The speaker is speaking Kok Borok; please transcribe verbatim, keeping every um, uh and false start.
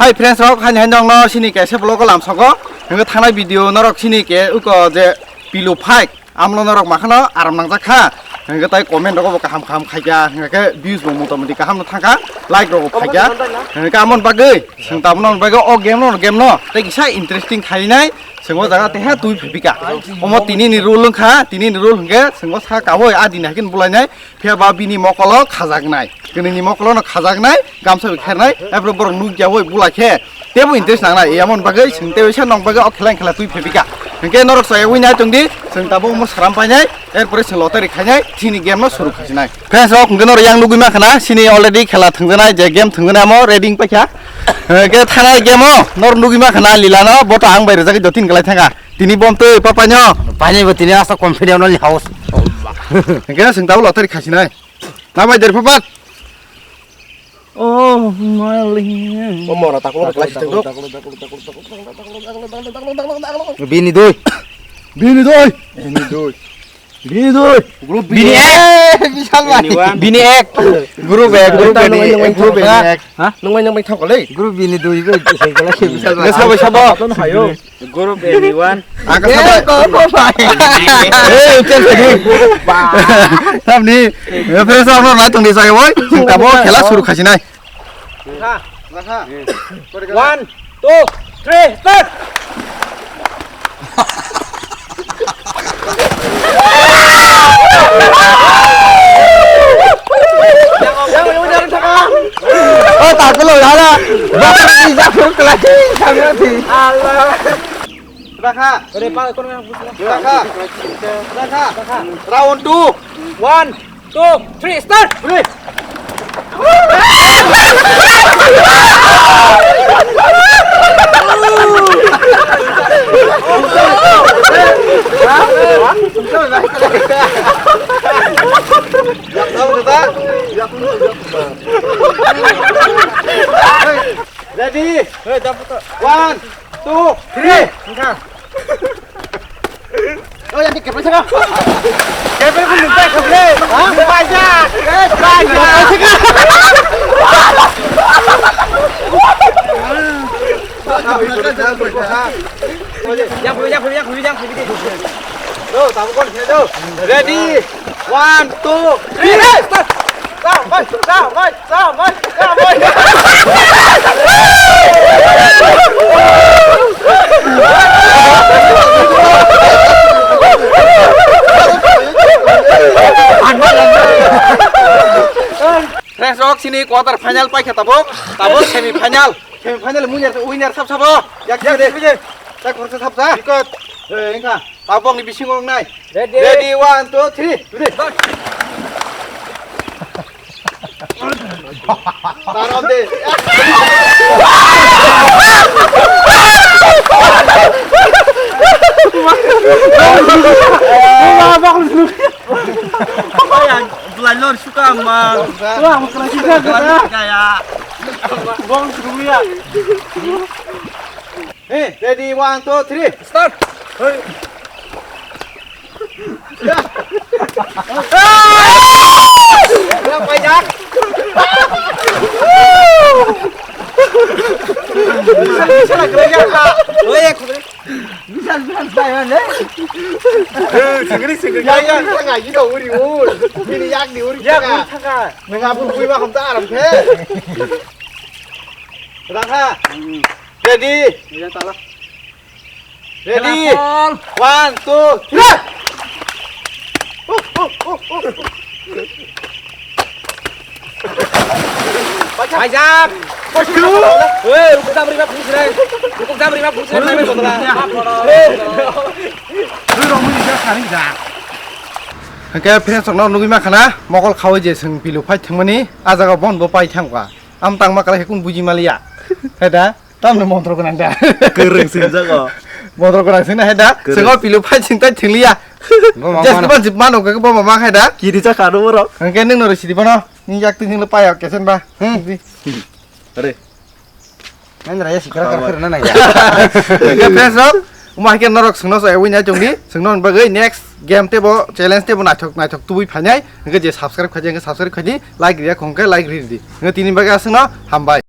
Hai friends rok, haini haini nokno sini kaisa vlog o lamsogo. Hingke thangnai video norok sini ke uko je pilu phai. Amno norok makhano aram nangjak kha. Hingke tai comment rogo bo kaham kaham khaikha. Hingke views bo motamoti kaham no thangkha. Like rogo phaikha. Hingke amon bagwi, seng tabno bagwi o game no, game no. Tai kisa interesting khainai. Seng o jaga te ha twi phepika. Omo tini ni rule wngkha, tini ni rule hingke seng o sa kaboi a dini hakin bulainai. Phiya ba bini mokolo khajaknai, kwnwini mokolono khajaknai, gamsa bai khernai, ephru borok nukya oi bula khe, tebo interest nangnai, emon bagwi chwng tei waisa nong bagwi o khela khela twi phepika. Hinkhe norok chaya ui nai tongdi, chwng tabuk omo sram painai, erpore chwng lottery khainai, chini game no suru khasinai. Friends rok, hinkhe norok yang nugwi mankha na, chini already khela thwngjaknai, je game thwngjaknai amo ready wngpaikha. Hinkhe thanai game o, norok nugwi mankha na, lila no, bo to ang bai rwjagwi jotin kwlai thangkha. Tini bom twi papaino. Paini bo tini asa confident only house. Hingke sing tabo lottery khasinai. Na bai der papat. Oh, mali. O mora taklo klai siteng dok. Bini doi. Bini doi. Bini doi. Bini doi. Group bini ek. Bini ek. Bishal bai. Bini ek. Group ek, group bini ek, group bini ek. Ha? Nungmai nungmai thok le. Group bini doi bai. Sabo sabo. Group anyone. Ang ka sabo. Eh, ucen tadi. Tamni. Friends rok no nai tongdi sai woi. Tabo khela suru khasinai. One, two, three, start. Oh, tak perlu, dah, dah. Bakal bisa, aku kelati, sama nanti. Allah. Rakha. Ore, pa, kono yang buka. Rakha. Rakha. Round two. One, two, three, start. Three. Ready? One, two, three. Oh, yang dikit aja, Kak. Kepel pun lupa, Kak. Hah? Lupa aja. Eh, lupa aja. Yang perlu, yang perlu, yang perlu, yang perlu. Tuh, tahu kon, tuh. Ready? One, two, three, start! Sampai, sampai, sampai, sampai. Friends rok, sini quarter final paikha tabuk, tabuk semi final, semi final winner, winner sab sabo, yak sini de, tak kursa sab sa, ikot, eh, engka. Tabokni bisingo wngnai. Ready? Ready, one, two, three. Ready. Tarom de. Belai lor suka ang ma. Wah, ang kena sisa kena. Kaya. Bong seruya. Hey, ready, one, two, three, start. Hey. Bisa, bisa, bisa, bisa, bisa. Bisa, bisa, bisa, ya. Eh, singri, singri. Ya, ya, tanga, you know, uri, uri. Ini yak di uri, ya, tanga. Uri, tanga. Nengah pun kui mah, kamu tak aram, he. Raha. Ready? Iya, salah. Ready? Telepon. One, two, three. Bajak. Weh, rukuk jam rima pungsi rai. Rukuk jam rima pungsi rai. Hingke friends rokno nugui mankha na, mokol khaui je chwng pilu phai thwngmani, a jaga bon bo pai thangkha. Am tangma kalai khe kung buji maliya. Hai da? Tamni montro gwnang da. Kwrwng singjago. Montro gwnang singna hai da? Kwrwng. Singo pilu phai sing tai thingliya. Bo mama just no. Ban jip mano ke bo mama khai da? Kiri cha khano borok. Hingke nung no risi di bono. Ni yak tin sing le paya kesen ba. Hmm. Are. Nang raya sikra kar kar na nang ya. Hingke friends rok, uma hingke norok singno so ewin ya chungdi. Singno bagwi next game tebo challenge tebo naithok naithok tubui phainai. Hingke je subscribe khaji hingke subscribe khaji, like riya khongke like ri di. Hingke tini bagwi asingno hambai.